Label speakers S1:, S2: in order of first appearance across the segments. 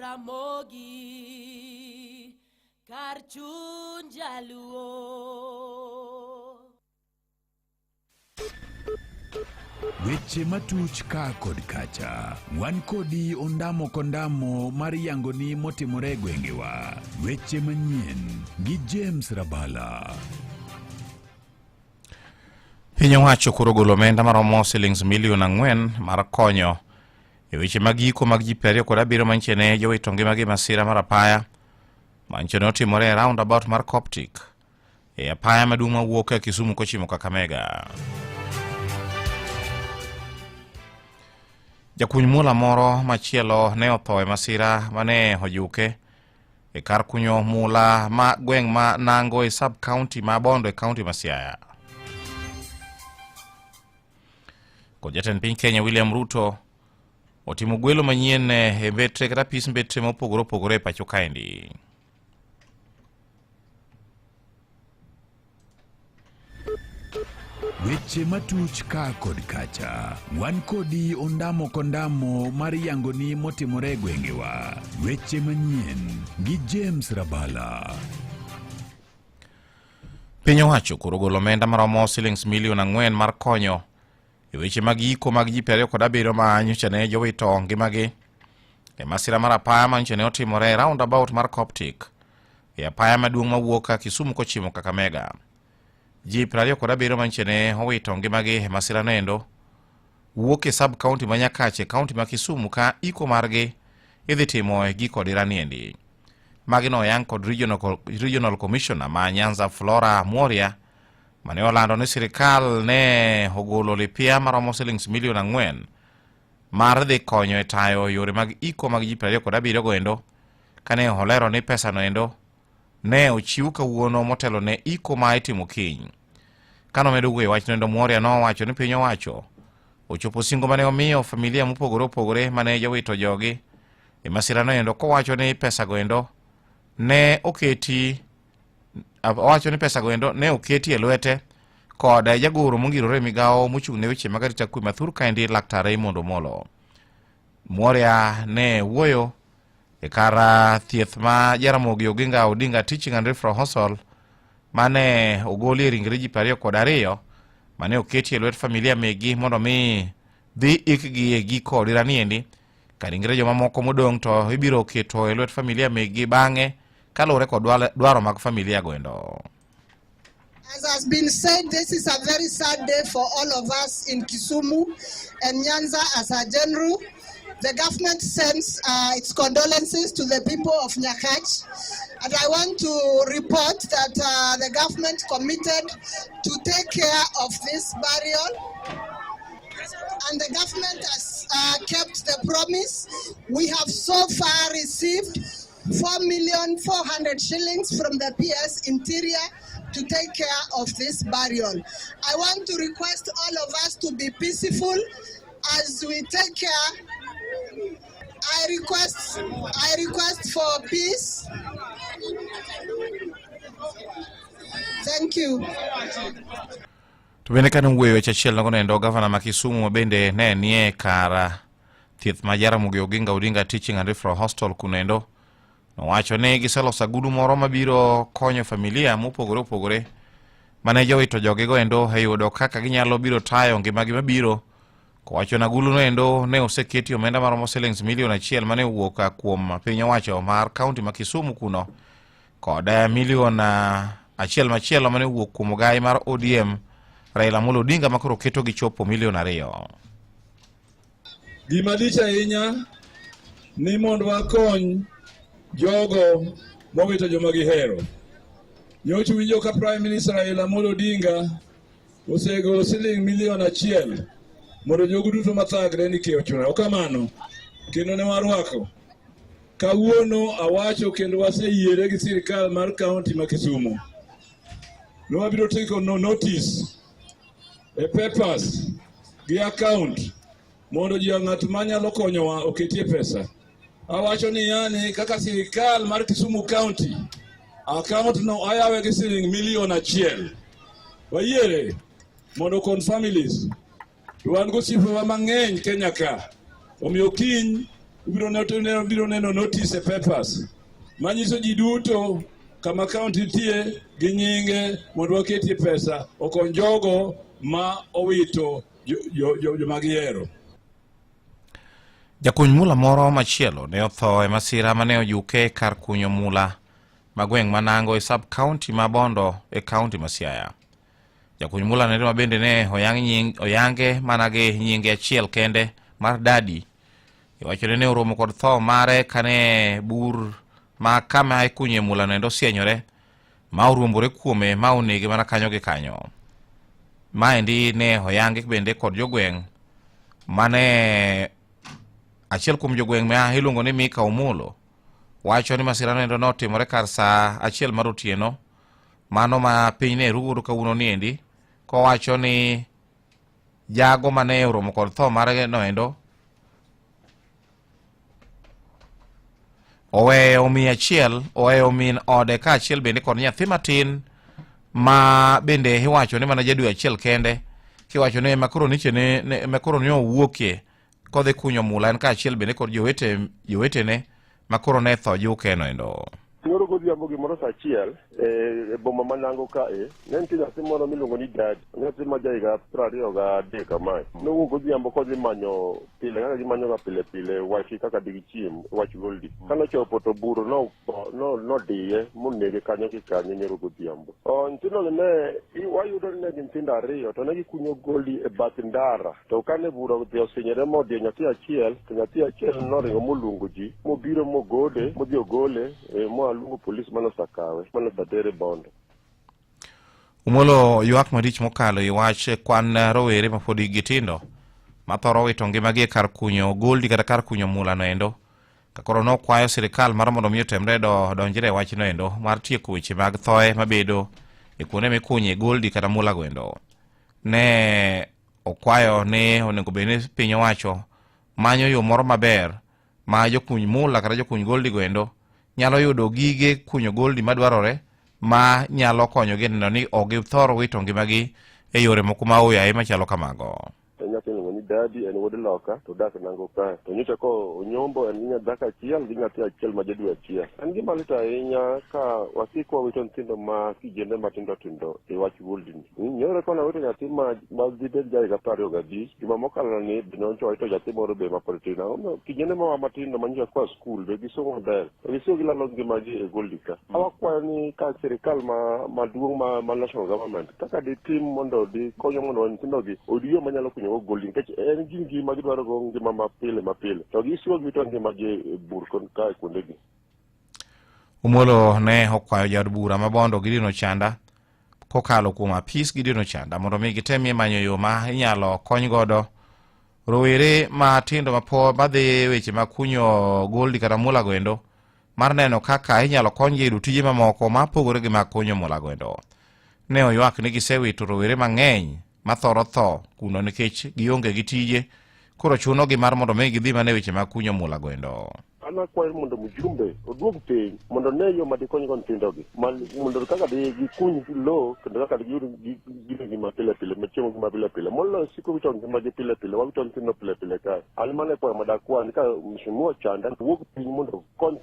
S1: Ramogi kar chuny jaluo.
S2: Weche matuch ka kod kacha. Wan kodi ondamo kondamo mar yangoni motimore e gwengewa. Weche manyien gi James Rabala.
S3: Piny owacho koro ogolo omenda maromo silings milion 4 mar konyo e weche mag yiko mag ji 27 manyiche ne jowito ngimagi e masira mar apaya manyiche ne otimore e roundabout mar Coptic e apaya maduong' mawuok e Kisumu kochimo Kakamega. Jakuny mula moro machielo ne otho e masira mane ojuke e kar kunyo mula ma gweng' ma Nango e sub county ma Bondo e county ma Siaya. Kod jatend piny Kenya William Ruto otimo gwelo manyien e mbetre kata apis mbetre mopogore opogore e pacho kaendi.
S2: Weche matuch ka kod kacha. Wan kodi ondamo kondamo mar yangoni motimore e gwengewa. Weche manyien gi James Rabala.
S3: Piny owacho koro ogolo omenda maromo silings milion 4 mar konyo e weche mag yiko mag ji 27 ma nyocha ne jowito ngimagi e masira mar apaya ma nyocha ne otimore e roundabout mar Coptic e apaya maduong' mawuok Kisumu kochimo Kakamega. Ji 27 ma nyocha ne owito ngimagi e masira noendo wuok e sub county ma Nyakach e county ma Kisumu ka iko margi idhi timo e giko dirani endi. Magi noyang kod regional commissioner ma Nyanza Flora Mworia mane olando ni sirikal ne ogolo lipia maromo silings milion 4 mar dhi konyo e tayo yore mag iko mag ji 27 go endo kane olero ni pesano endo ne ochiw kawuono motelo ne iko ma itimo kiny. Kane omedo wuoyo e wachno endo, Mworia nowacho ni piny owacho ochopo singo mane omiyo familia mopogore opogore mane jowito jogi e masirano endo kowacho ni pesago endo ne oketi owacho ni pesago endo ne oketi e lwete kod jagoro mongirore e migawo mochung' ne weche mag arita kwe mathur kaendi Laktar Raymond Omolo. Mworia ne wuoyo e kar thieth ma Jaramogi Oginga Odinga Teaching and Referral Hospital mane ogolie ringre ji 22 mane oketi e lwet familia megi mondo mi dhi ikgi e giko odieraniendi ka ringre jomamoko modong' to ibiro keto e lwet familia megi bang'e kaluwore kod dwaro mag familia goendo.
S4: As has been said, this is a very sad day for all of us in Kisumu and Nyanza as a general. The government sends its condolences to the people of Nyakach. And I want to report that the government committed to take care of this burial. And the government has kept the promise. We have so far received 4,400,000 shillings from the PS Interior to take care of this burial. I want to request all of us to be peaceful as we take care. I request for peace. Thank you.
S3: To bende kane owuoyo weche achiel nogo nendo gavana ma Kisumu ma bende ne nie kar thieth ma Jaramogi Oginga Odinga Teaching and Referral Hostel kunendo nowacho ni giseloso agulu moro mabiro konyo familia mopogore opogore mane jowito jogigo endo e yudo kaka ginyalo biro tayo ngimagi mabiro kowacho ni aguluno endo ne oseketi omenda maromo silings milion 1 mane owuok kuom piny owacho mar kaunti ma Kisumu kuno kod milion 1 machielo mane owuok kuom ogai mar ODM Raila Amolo Odinga makoro keto gi chopo milion 2.
S5: Gima lich ahinya ni mondo wakony jogo mowito joma gihero. Nyocha winjo ka Prime Minister Raila Amolo Odinga osegolo siling milion 1 mondo jogo duto mathagre ni kech ochuno. Ok kamano, kendo ne warwako. Kawuono awacho kendo waseyiere gi sirikal mar kaunti ma Kisumu. Ne wabiro tiko no notice e papers gi account mondo ji ng'at manyalo konyowa oketie pesa. Awacho ni yani kaka sirikal mar Kisumu County account no ayawe gi siling milion 1. Wayiere mondo okony families. To wan gosiepewa mang'eny Kenya ka. Omiyo kiny Ubiro neno, biro neno notice e papers manyiso ji duto kama county nitie gi nyinge mondo waketie pesa okony jogo ma owito joma gihero.
S3: Jakuny mula moro machielo ne otho e masira mane ojuke kar kunyo mula ma gweng' ma Nango e sub county ma Bondo e county ma Siaya. Jakuny mula nendo ma bende ne oyang nying, oyange mana gi nyinge achiel kende mar Dadi. Iwacho ni ne oromo kod tho mare kane bur ma kama ikunye mula nendo osienyore ma oruombore kuome ma onege mana kanyo gi kanyo. Maendi ne oyangi bende kod jogweng' mane achiel kuom jogweng' ma iluongo ni Mika Omolo wacho ni masira nendo notimore kar saa achiel mar otieno mano ma piny ne rugodo kawuono niendi kowacho ni jago mane oromo kod tho mare noendo oweyo mi achiel oweyo min ode kaachiel bende kod nyathi matin ma bende iwacho ni mana jadwe achiel kende kiwacho ni ema koro niche ne ema koro ne owuokie kodhi kunyo mula en kaachiel bende kod jowete jowetene ma koro ne tho jukeno endo.
S6: Nyoro godhiambo gimoro saa achiel e boma ma Nango kae, ne nitie nyathi moro miluongo ni Dadi, nyathi ma jahiga 23 kamae. Nowuok godhiambo kodhi manyo pile kaka gimanyoga pile pile wach kaka digichiem wach Goldi. Kanochopo to buro nodiye monege kanyo gi kanyo nyoro godhiambo. Nyithindogi ne wayudo ni ne gin nyithindo ariyo to ne gikunyo Goldi e bath ndara. To kane bura odhi osinyore modiyo nyathi achiel, to nyathi achiel noringo moluongo ji, mobiro mogole, modhi ogole, moa luongo polis manosakawe, manosatere Bondo.
S3: Omolo ywak marich mokalo e wach kwan rowere mapod hikgi tindo mathoro wito ngimagi e kar kunyo goldi kata kar kunyo mula noendo ka koro nokwayo sirikal mar mondo mi otemre donjre e wachno endo mar tieko weche mag thoe mabedo e kuonde mikunye goldi kata mula goendo. Ne okwayo ni onego bed ni piny owacho manyo yo moro maber ma jokuny mula kata jokuny goldi goendo nyalo yudo gige kunyo goldi madwarore ma nyalo konyogi neno ni ok githor wito ngimagi e yore moko ma oyaye machalo kamago.
S6: En nyathi iluongo ni Dadi, en wuod loka, to odak Nango kae. To nyocha ko onyombo en gi dhako achiel gi nyathi achiel ma jadwe achiel. En gima lit ahinya ka wasiko wawito nyithindo ma kijende matindo tindo e wach goldni. Nyoro kona wito nyathi ma dhi bed ja higa 25, juma mokalo ni be nyocha wawito nyathi moro be ma pod tin. Ang'o momiyo kijende mawa matindo ma nyocha koa skul be gisomo maber, to gisiko gilalo ngimagi e goldi ka. Awakwayo ni ka sirikal maduong' ma national government kaka ditim mondo dikonywa mondo nyithindogi oyud yo manyalo kunyogo goldi nikech en gi ngima gidwaro go ngima mapile mapile to gisiko giwito ngimagi e bur kae kuondegi.
S3: Omolo ne okwayo jaod bura ma Bondo Gideon Ochanda kokalo kuom apis Gideon Ochanda mondo mi gitemie manyo yo ma inyalo kony godo rowere matindo mapo madhi weche mag kunyo goldi kata mula goendo mar neno kaka inyalo konygi yudo tije mamoko ma pogore gi mag kunyo mula goendo. Ne oywak ni gisewito rowere mang'eny mathoro tho kuno nikech gionge gi tije, koro chunogi mar mondo mi gidhi mana e weche mag kunyo mula goendo.
S6: An akwayo mondo mjumbe oduog piny mondo ne yo ma dikonygo nyithindogi mondo kaka gikuny lowo kendo kaka giyud gima pile pile machiemo gima pile pile moloyo siko wito ngimagi pile pile wawito nyithindo pile pile kae. An mano e kwayo madakwa ni ka mheshimiwa Ochanda wuog piny mondo okony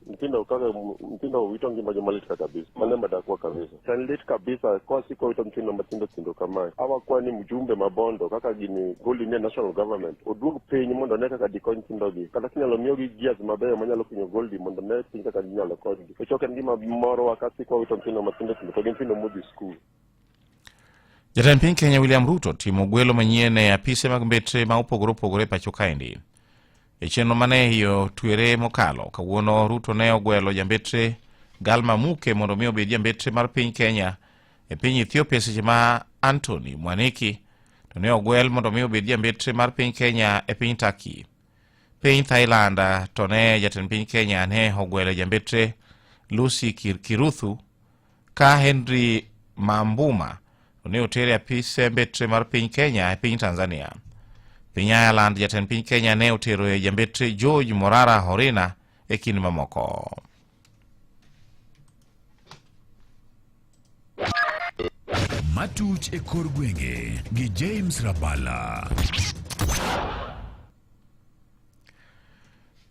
S6: nyithindo kaka nyithindo wito ngimagi malit ka kabisa. Mano ema dakwa kabisa. En lit kabisa kwa siko wito nyithindo matindo tindo kamae. Awakwayo ni mjumbe ma Bondo kaka gini goli ne national government oduog piny mondo ne kaka dikony nyithindogi kata kinyalo miyogi gears mabeyo manyalo kunyo goldi mondo ne piny kaka ginyalo konygi. Nikech ok en gima morowa ka siko wawito nyithindo matindo tindo to gin nyithindo modhi skul.
S3: Jatend piny Kenya William Ruto timo gwelo manyien e apise mag mbetre ma opogore opogore e pacho kaendi. E chenro mane iyo twere mokalo, kawuono Ruto ne ogwelo jambetre Galma Muke mondo mi obed jambetre mar piny Kenya e piny Ethiopia seche ma Anthony Mwaniki to ne ogwel mondo mi obed jambetre mar piny Kenya e piny Turkey. Piny Thailand to ne jatend piny Kenya ne ogwelo jambetre Lucy Kiruthu ka Henry Mambuma to ne otere apise mbetre mar piny Kenya e piny Tanzania. Piny Ireland jatend piny Kenya ne otero e jambetre George Morara Horina e kind mamoko.
S2: Matuch e kor gwenge gi James Rabala.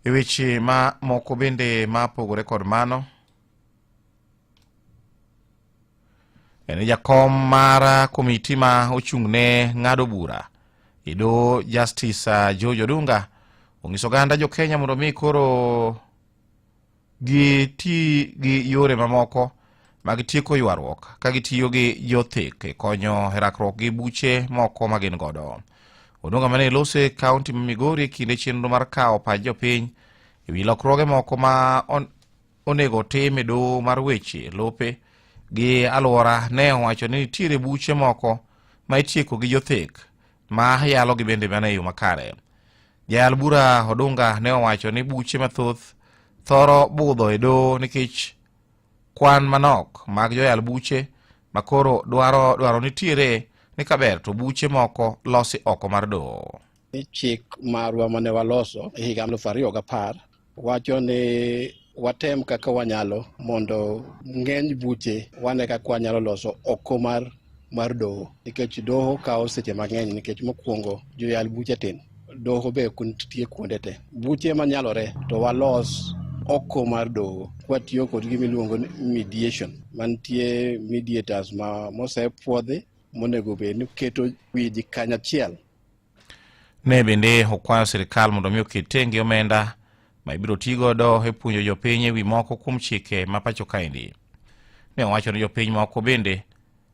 S3: E weche ma moko bende ma pogore kod mano, en ni jakom mar komiti ma ochung' ne ng'ado bura e doho Justice George Odunga onyiso oganda jo Kenya mondo mi koro giti gi yore mamoko mag tieko ywaruok ka gitiyo gi jothek e konyo e rakruok gi buche moko ma gin godo. Odunga mane loso e kaunti ma Migori e kinde chenro mar kawo pach jopiny e wi lokruoge moko ma onego otim e doho mar weche lope gi alwora ne owacho ni nitiere buche moko ma itieko gi jothek ma yalogi bende mana e yo makare. Jayal bura Odunga ne owacho ni buche mathoth thoro budho e doho nikech kwan manok mag joyal buche makoro dwaro dwaro nitiere ni kaber to buche moko losi oko mar doho.
S7: Chik marwa mane waloso e higa 2010 wacho ni watem kaka wanyalo mondo ng'eny buche wane kaka wanyalo loso oko mar mar doho, nikech doho kawo seche mang'eny, nikech mokwongo joyal buche tin, doho be ok nitie kuonde te. Buche manyalore to walos oko mar doho kwatiyo kod gima iluongo ni mediation, mantie mediators ma mosepuodhi monego bed ni keto wi ji kanyachiel.
S3: Ne bende okwayo sirikal mondo mi oket tenge omenda ma ibiro ti godo e puonjo jopiny e wi moko kuom chike ma pacho kaendi. Ne owacho ni jopiny moko bende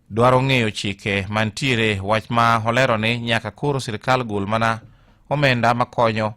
S3: dwaro ng'eyo chike mantiere, wach ma olero ni nyaka koro sirikal gol mana omenda makonyo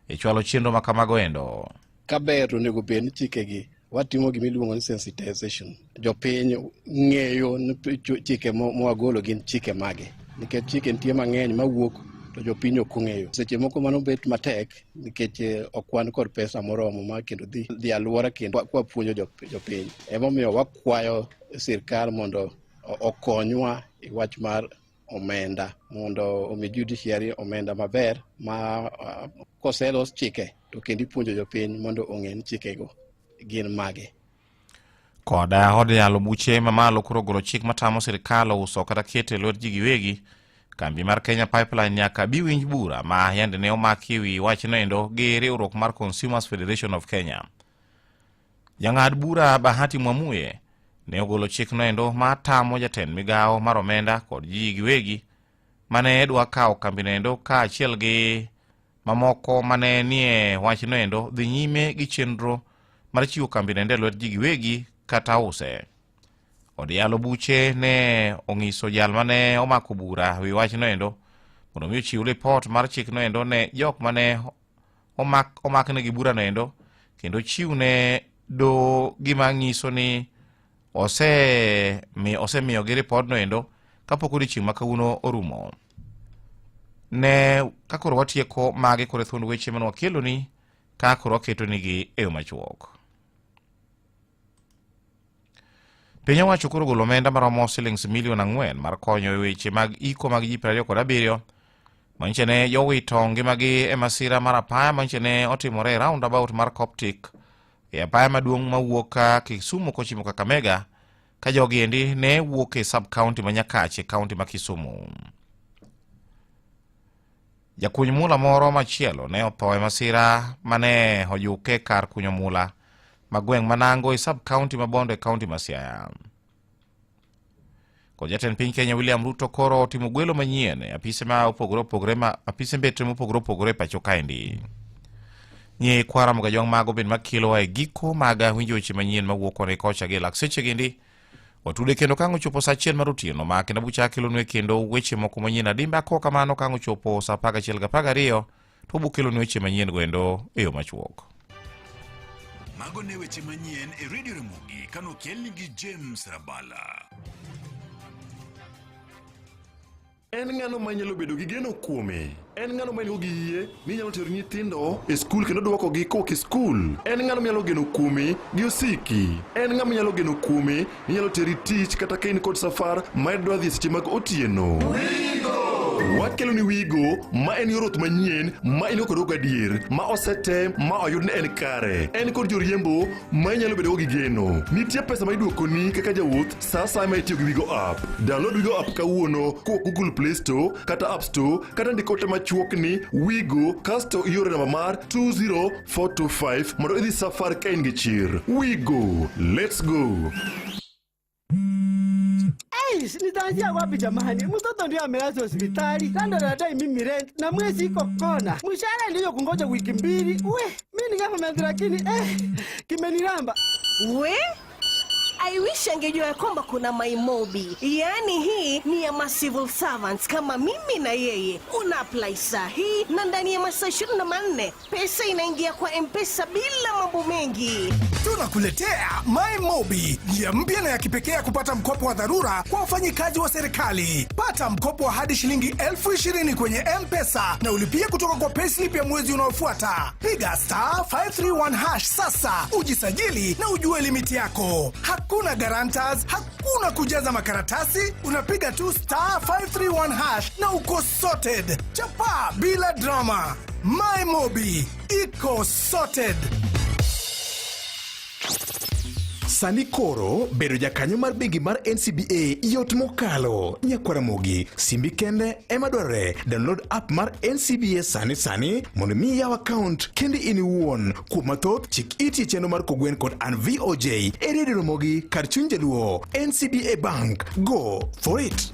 S3: e chwalo chenro ma kamago endo.
S7: Kaber to onego bed ni chikegi watimo gima iluongo ni sensitization. Jopiny ng'eyo ni chike mwagolo gin chike mage, nikech chike nitie mang'eny mawuok to jopiny ok ong'eyo. Seche moko mano bet matek nikech ok wan kod pesa moromo ma kendo dhi alwora kendo kwapuonjo jopiny. Emomiyo wakwayo sirkal mondo okonywa e wach mar omenda, mondo omi judiciary omenda maber ma koselos chike to kendo ipuonjo jopiny mondo ong'e ni chikego gin mage.
S3: Koda od yalo buche mamalo koro ogolo chik matamo sirikal uso kata keto e lwet ji giwegi kambi mar Kenya Pipeline nyaka bi winj bura ma yande ne omaki e wi wachno endo gi riwruok mar Consumers Federation of Kenya. Jang'ad bura Bahati Mwamuye ne ogolo chikno endo ma tamo jatend migawo mar omenda kod ji giwegi mane dwa kawo kambino endo kaachiel gi mamoko mane nie wachno endo dhi nyime gi chenro mar chiwo kambino endo e lwet ji giwegi kata use. Od yalo buche ne ong'iso jal mane omako bura wi wachno endo mondo mi ochiw lipot mar chikno endo ne jok mane omaknegi burano endo kendo chiwne doho gima nyiso ni osemiyogi ripodno endo kapok odiochieng' ma kawuono orumo. Ne ka koro watieko magi koro e thuond weche mane wakeloni ka koro waketonigi e yo machuok. Piny owacho koro ogolo omenda maromo silings milion 4 mar konyo e weche mag iko mag ji 27 manyiche ne jowito ngimagi e masira mar apaya manyiche ne otimore e roundabout mar Coptic e apaya maduong' mawuok Kisumu kochimo Kakamega ka jogi endi ne wuok e sub county ma Nyakach e county ma Kisumu. Jakuny mula moro machielo ne otho e masira mane ojuke kar kunyo mula ma gweng' ma Nango e sub county ma Bondo e county ma Siaya. Kod jatend piny Kenya William Ruto koro otimo gwelo manyien e apise ma opogore opogore ma apise mbetre mopogore opogore e pacho kaendi. Nye kwara mogajwang' mago bende makelowa e giko mag winjo weche manyien mawuok koni kocha gi lak seche gendi. Watude kendo kang' ochopo saa 1 mar otieno ma kendo bucha kelonue kendo weche moko manyien adimba ko kamano kang' ochopo saa 11 gi 12 to wabokelonu weche manyien go endo e yo machuok.
S2: Mago ne weche manyien e Radio Ramogi kanokelni gi James Rabala.
S8: En ng'ano ma inyalo bedo gi geno kuome? En ng'ano ma in-go gi yie ni inyalo tero nyithindo e skul kendo dwokogi kowuok e skul? En ng'ano minyalo geno kuome gi osiki? En ng'ama inyalo geno kuome ni nyalo teri tich kata ka in kod safar ma idwa dhi e seche mag otieno? Wakelo ni Wigo ma en yor wuoth manyien ma in go kod gadier ma osetem ma oyud ni en kare. En kod joriembo ma inyalo bedo go gi geno. Nitie pesa ma iduokoni kaka jawuoth sa asaya ma itiyo gi Wigo app. Download Wigo app kawuono kowuok Google Play Store kata App Store kata ndik ote machuok ni Wigo kasto ioro e namba mar 20425 mondo idhi safar ka in gi chir. Wigo, let's go.
S9: Eish, nitaanzia wapi jamani? Mtoto ndio amelazwa hospitali, kando anadai mimi rent na mwezi iko kona, mshahara ndiyo kungoja wiki 2. We, mimi ni government lakini kimeniramba.
S10: We I wish angejua ya kwamba kuna MyMobi, yaani hii ni ya ma civil servants kama mimi na yeye. Una apply saa hii na ndani ya masaa 24 pesa inaingia kwa M-Pesa bila mambo mengi.
S11: Tunakuletea MyMobi, njia mpya na ya kipekee ya kupata mkopo wa dharura kwa wafanyikazi wa serikali. Pata mkopo wa hadi shilingi 20,000 kwenye M-Pesa na ulipie kutoka kwa payslip ya mwezi unaofuata. Piga *531# sasa ujisajili na ujue limiti yako. Hakuna guarantors, hakuna kujaza makaratasi, unapiga tu *531# na uko sorted. Chapa bila drama. MyMobi iko sorted.
S12: Sani koro bedo jakanyo mar bengi mar NCBA yot mokalo. Nyakwaramogi, simbi kende ema dwarore. Download app mar NCBA sani sani mondo mi iyaw account kendi in iwuon. Kuom mathoth, chik iti e chenro mar Kogwen kod an VOJ e redio Ramogi kar chuny jaluo. NCBA Bank, go for it.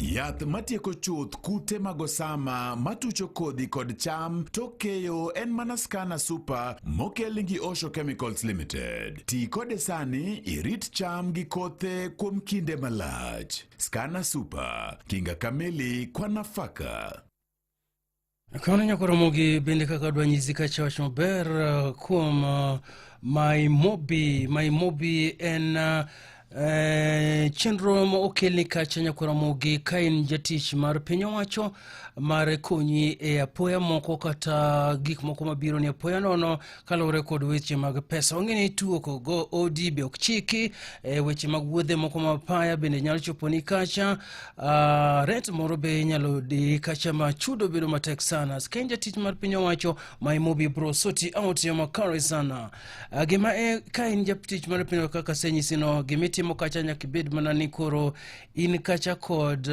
S2: Yath matieko chuth kute mag osama matucho kodhi kod cham tok keyo en mana Skana Super mokel gi Osho Chemicals Limited. Ti kode sani irit cham gi kothe kuom kinde malach. Skana Super, kinga kamili kwa nafaka.
S13: Kamano nyakoromogi bende kaka dwa nyisi kacha wach maber kuom MyMobi. MyMobi en chenro ma okelni kacha nyakoromogi ka in jatich mar piny owacho mar konyi e apoya moko kata gik moko mabiro ni apoya nono kaluwore kod weche mag pesa. Wang'e ni tuo go odi be ok chiki, weche mag wuodhe moko mapaya bende nyalo choponi kacha, rent moro be inyalo di kacha ma chudo bedo matek sana. Ka in jatich mar piny owacho, MyMobi bro sort out yo makare sana. Gima e ka in jatich mar piny owacho kaka asenyisi no, gimitimo kacha nyaka ibed mana ni koro in kacha kod